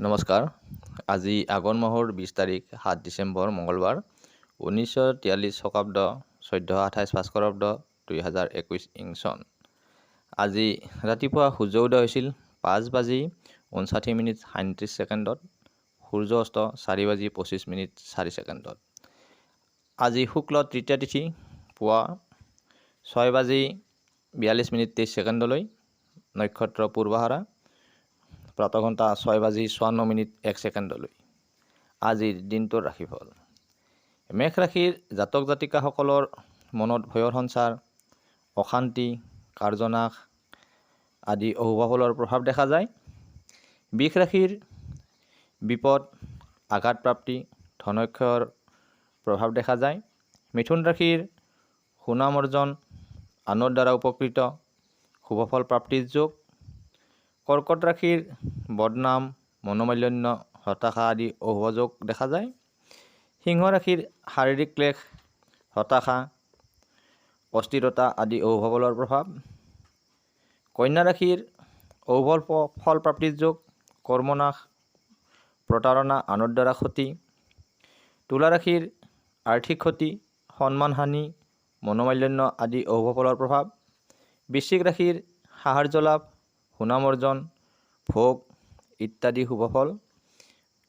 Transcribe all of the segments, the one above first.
নমস্কাৰ। আজি আঘোণ মাহৰ 20 তাৰিখ, 7 ডিচেম্বৰ, মঙলবাৰ, 1943 শকাব্দ, 1428 ভাস্কৰাব্দ, 2021 ইং চন। আজি ৰাতিপুৱা সূৰ্য উদয় হৈছিল 5 বাজি 59 মিনিট 37 ছেকেণ্ডত, সূৰ্য অস্ত 4 বাজি 25 মিনিট 4 ছেকেণ্ডত। আজি শুক্ল তৃতীয়া তিথি পুৱা 6 বাজি 42 মিনিট 23 ছেকেণ্ডলৈ, নক্ষত্ৰ পূৰ্বাষাঢ়া, প্ৰাতঃঘণ্টা 6 বাজি 54 মিনিট 1 ছেকেণ্ডলৈ। আজিৰ দিনটোৰ ৰাশিফল। মেষ ৰাশিৰ জাতক জাতিকাসকলৰ মনত ভয়ৰ সঞ্চাৰ, অশান্তি, কাৰ্যনাশ আদি অশুভ ফলৰ প্ৰভাৱ দেখা যায়। বৃষ ৰাশিৰ বিপদ, আঘাতপ্ৰাপ্তি, ধনক্ষয়ৰ প্ৰভাৱ দেখা যায়। মিথুন ৰাশিৰ সুনাম অৰ্জন, আনৰ দ্বাৰা উপকৃত, শুভফল প্ৰাপ্তিৰ যোগ। কৰ্কট ৰাশিৰ বদনাম, মনোমালিন্য, হতাশা আদি অশুভ যোগ দেখা যায়। সিংহ ৰাশিৰ শাৰীৰিক ক্লেশ, হতাশা, অস্থিৰতা আদি অশুভ ফলৰ প্ৰভাৱ। কন্যা ৰাশিৰ অশুভ ফল প্ৰাপ্তিৰ যোগ, কৰ্মনাশ, প্ৰতাৰণা, আনৰ দ্বাৰা ক্ষতি। তুলা ৰাশিৰ আৰ্থিক ক্ষতি, সন্মান হানি, মনোমালিন্য আদি অশুভ ফলৰ প্ৰভাৱ। বৃশ্চিক ৰাশিৰ সাহাৰ্য লাভ, সুনাম অৰ্জন, ভোগ ইত্যাদি শুভ ফল।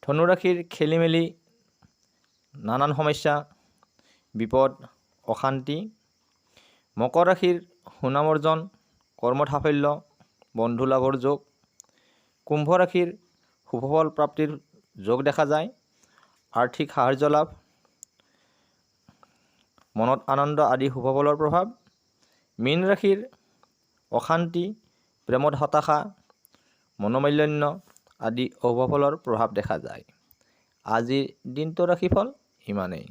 ধনুৰাশিৰ খেলি মেলি, নানান সমস্যা, বিপদ, অশান্তি। মকৰ ৰাশিৰ সুনাম অৰ্জন, কৰ্মত সাফল্য, বন্ধু লাভৰ যোগ। কুম্ভ ৰাশিৰ শুভফল প্ৰাপ্তিৰ যোগ দেখা যায়, আৰ্থিক সাহাৰ্য লাভ, মনত আনন্দ আদি শুভফলৰ প্ৰভাৱ। মীন ৰাশিৰ অশান্তি, প্ৰেমত হতাশা, মনোমালিন্য আদি অশুভ ফলৰ প্ৰভাৱ দেখা যায়। আজিৰ দিনটোৰ ৰাশিফল ইমানেই।